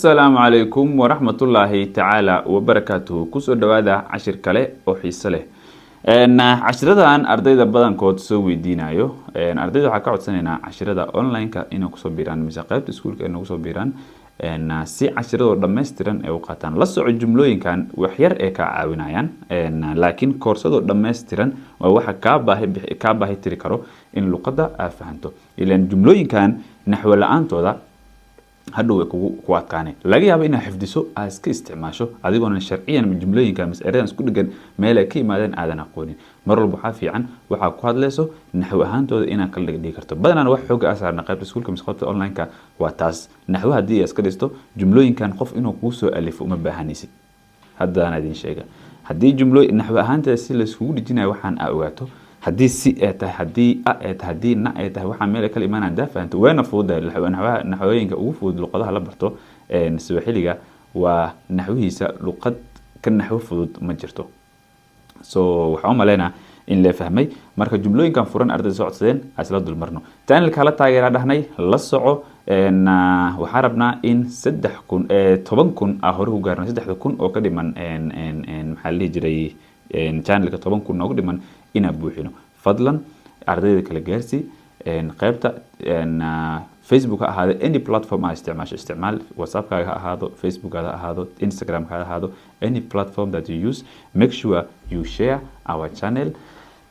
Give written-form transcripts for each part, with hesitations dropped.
Assalaamu calaykum waraxmatullaahi tacaala wabarakaatuhu. Kusoo dhawaada cashir kale oo xiiso leh. Cashiradan ardayda badankood soo weydiinayo, ardayda waxaa ka codsanaynaa cashirada online-ka inay kusoo biiraan mise qaybta iskuulka ay nagu soo biiraan si cashiradoo dhammaystiran ay u qaataan. La soco, jumlooyinkan wax yar ee kaa caawinayaan, laakiin koorsadoo dhammaystiran waa waxa kaa baahi tiri karo in luqadda aad fahanto. Ilaan jumlooyinkan naxwo la-aantooda hadhow way kugu ku adkaanay. Laga yaabo inaad xifdiso, aad iska isticmaasho adigoona sharciyan jumlooyinka mise eradan isku dhegan meel ay ka yimaadeen aadan aqoonin. Mar walba waxaa fiican waxaa ku hadlayso naxwo ahaantooda inaad kala dhigdhigi karto. Badanaan wax xooga aa saarna qaybta iskuulka mise qaybta online-ka waa taas. Naxwo haddii aad iska dhisto, jumlooyinkan qof inuu kuu soo alifo uma baahanaysid. Haddaan idin sheega, haddii jumlo naxwo ahaanteeda si layskugu dhijinayo waxaan aa ogaato, haddii si ay tahay, haddii a ay tahay, haddii na ay tahay, waxaa meel ay kala imaanaya hadaa fahanto, wayna fududahay. Naxwaha, naxwooyinka ugu fudud luqadaha la barto, Swahiliga waa naxwihiisa luqad ka naxwo fudud ma jirto. So waxaan u maleynaa in la fahmay. Marka jumlooyinkan furan ardayda soo codsadeen aan isla dulmarno. Channelka la taageeraa dhahnay, la soco. Waxaan rabnaa in 3000, 10,000 aa hore ku gaarno. 3000 oo ka dhiman, maxaa la dhihi jiray, channelka 10,000 noogu dhiman inaan buuxino. Fadlan ardayda kala gaarsi. Qaybta Facebook ha ahaado, any platform aa isticmaasho isticmaal, WhatsAppkaaga ha ahaado, Facebookaada ha ahaado, Instagramka ha ahaado, any platform that you use, make sure you share our channel.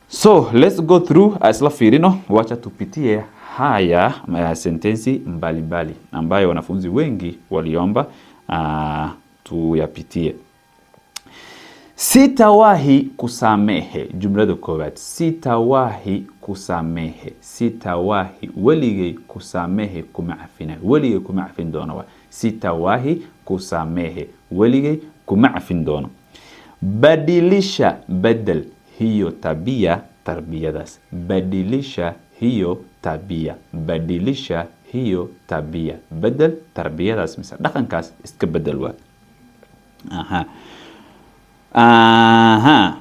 So let's go through, isla fiirino. Wacha tupitie haya sentensi mbalimbali ambayo wanafunzi wengi waliomba tuyapitie. Sitawahi kusamehe. Jumlada koowaad: sitawahi kusamehe. Sitawahi, weligay, kusamehe, kuma cafina, weligay kuma cafin doono. Waa sitawahi kusamehe, weligay kuma cafin doono. Badilisha, bedel, hiyo tabia, tarbiyadaas. Badilisha hiyo tabia, badilisha hiyo tabia, bedel tarbiyadaas mise dhaqankaas iska bedel. Waa aha.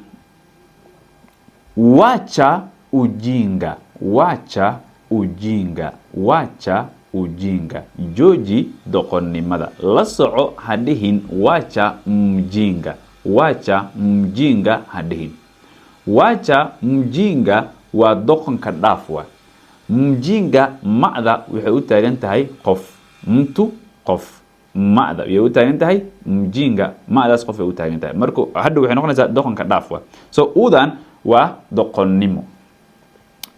Wacha ujinga, wacha ujinga, wacha ujinga, jooji doqonnimada. La soco, ha dhihin wacha mjinga. Wacha mjinga ha dhihin. Wacha mjinga waa doqonka dhaaf. Waa mjinga, macda waxay u taagan tahay qof, mtu, qof. Macda yay u taagan tahay mjinga, macdaas qof ay u taagan tahay. Marka hadha waxay noqonaysaa doqonka dhaaf. Waa so udan waa doqonnimo,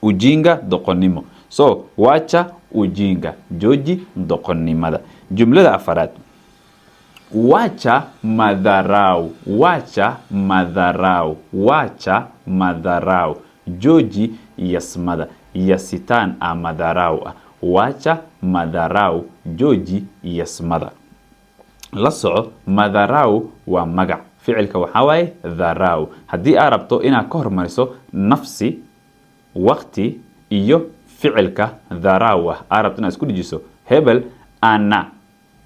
ujinga doqonnimo. So wacha ujinga, jooji doqonnimada. Jumlada afaraad: wacha madharau, wacha madharau, wacha madharau, jooji yasmada. Yasitaan a madharau ah. Wacha madharau, jooji yasmada. La soco, madharau waa magac, ficilka waxaa waaye dharau. Haddii aad rabto inaad ka hormariso nafsi, waqti iyo ficilka dharau ah, aad rabto inaad isku dhijiso, hebel ana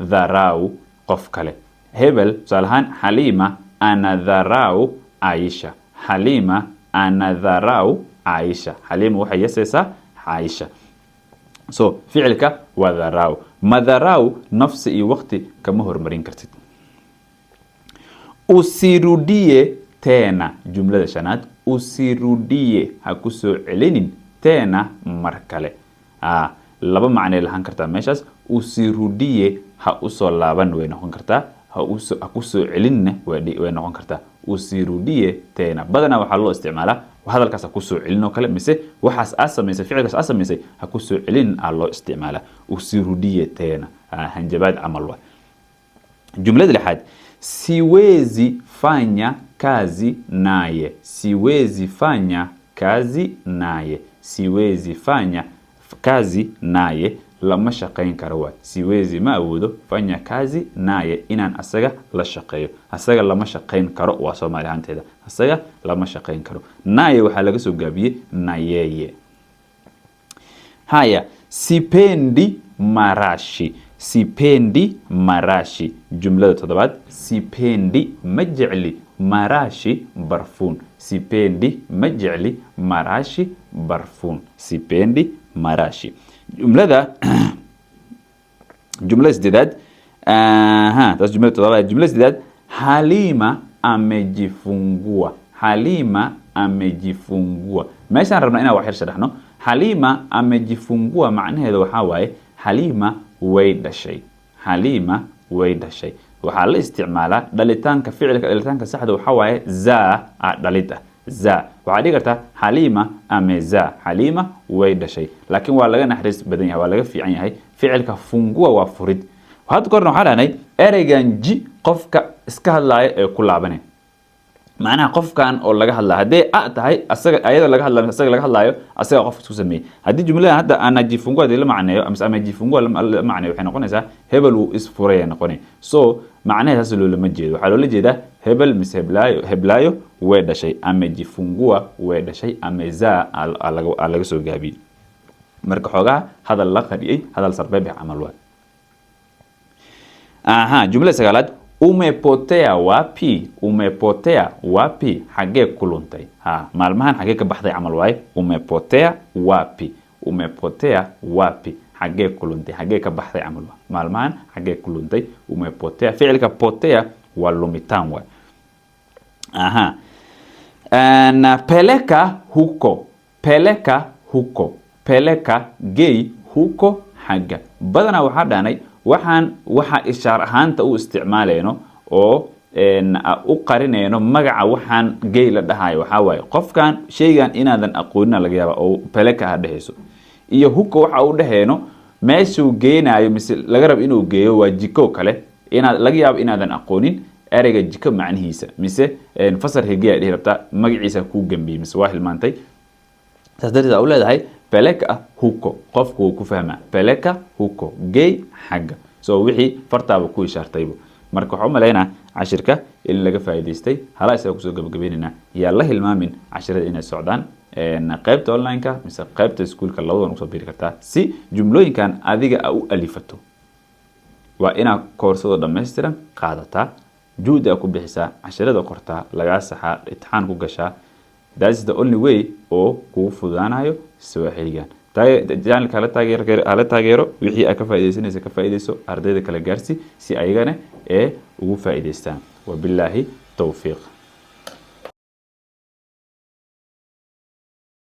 dharau qof kale, hebel tusaale ahaan Xaliima ana dharau Caisha, Xaliima ana dharau Caisha, Xaliima waxay yasaysaa Caisha. So ficilka waa dharau. Madharau nafsi iyo waqti kama hormarin kartid. Usirudie tena. Jumlada shanaad: usirudie, ha ku soo celinin, tena, mar kale. Laba macnay lahaan kartaa meeshaas. Usirudie, ha usoo laaban way noqon kartaa, ha ku soo celinna way noqon kartaa. Usirudie tena badanaa waxaa loo isticmaalaa hadalkaas ha ku soo celin oo kale, mise waxaas aa samaysay, ficilkaas aa samaysay ha ku soo celin aa loo isticmaalaa. Usirudie tena, hanjabaad camal wa. Jumlada lixaad: siwezi fanya kazi naye, siwezi fanya kazi naye, siwezi fanya kazi naye, lama shaqayn karo. Waa siwezi, ma awoodo, fanya kazi naye, inaan asaga la shaqeeyo. Asaga lama shaqayn karo waa Soomaali ahaanteeda. Asaga lama shaqayn karo. Naye waxaa laga soo gaabiyey nayeye. Haya, sipendi marashi, sipendi marashi. Jumlada toddobaad: sipendi, ma jecli, marashi, barfuun. Sipendi, ma jecli, marashi, barfuun. Sipendi marashi. Jumlada sideedaad: Aha, taas jumlada toddobaad. Jumlada sideed: Halima amejifungua. Halima amejifungua. Meeshaan rabnaa inaan wax yar sharaxno. Halima amejifungua macnaheedu waxaa waaye Halima way dhashay. Halima way dhashay. Waxaa la isticmaalaa dhalitaanka, ficilka dhalitaanka saxda waxaa waaye zaa a dhalid ah. Zaa waxaa dhigi kartaa Halima amezaa, Halima way dhashay, laakiin waa laga naxariis badan yahay, waa laga fiican yahay. Ficilka fungua waa furid. Hadda korna waxaa dhahnay ereygan ji qofka iska hadlaaya ee ku laabanay, macnaha qofkan oo laga hadlaya haddii a tahay asaga, ayada laga hadlayo, asaga laga hadlaayo, asaga qofka isku sameeyey. Haddii jumladan hadda anajifungua hadii la macneeyo mise amejifungua la macneeyo, waxay noqonaysaa hebel wuu isfuray noqonay. So macnaheedaas loolama jeedo. Waxaa loola jeedaa hebel mise heblaayo, heblaayo way dhashay. Amejifungua, way dhashay. Amezaa aa laga soo gaabiyey. Marka xoogaha hadal la qariyey, hadal sarbeebix camal waa. Aha, jumlada sagaalaad: umepotea wapi? Umepotea wapi? Xaggee ku luntay? Ha, maalmahan xaggee ka baxday camal waaye. Umepotea wapi? Umepotea wapi? Xaggee ku luntay, xaggee ka baxday camal waa. Maalmahan xaggee ku luntay? Umepotea, ficilka potea waa lumitaan waay. Aha, na peleka huko. Peleka huko, peleka gey, huko xagga. Badanaa waxaa dhahnay waxaan waxa ishaar ahaanta u isticmaalayno oo u qarinayno magaca waxaan gey la dhahayo waxaa waaye qofkan shaygan inaadan aqoonina laga yaaba oo peleka ha dhehayso, iyo huko waxa u dhehayno meeshuu geenaayo mise laga rabo inuu geeyo waa jiko kale, inaad laga yaabo inaadan aqoonin ereyga jiko macnihiisa, mise fasal hegeya dhihi rabtaa, magaciisa kuu gambiyey mise waa hilmaantay. Saas darteed aa u leedahay peleka huko. Qofku wuu ku fahmaa peleka huko, gey xagga. So wixii fartaaba ku ishaartaybu. Marka waxaa u malaynaa cashirka in laga faa'iidaystay. Hala isaga kusoo gabagabaynaynaa. Yaa la hilmaamin cashirada inay socdaan, qaybta online-ka mise qaybta iskuulka, labadan usoo biiri kartaa. Si jumlooyinkan adiga a u alifato waa inaad koorsado dhammaystiran qaadataa, juhdi a ku bixisaa, cashirada qortaa, lagaa saxaa, imtixaan ku gashaa. That is the only way oo kugu fududaanayo Swahiligan. Channelka hala taageero, hala taageero. Wixii aad ka faaidaysanaysa ka faaidayso, ardayda kala gaarsi si ayagana ee ugu faa'iidaystaan. Wabilaahi towfiiq.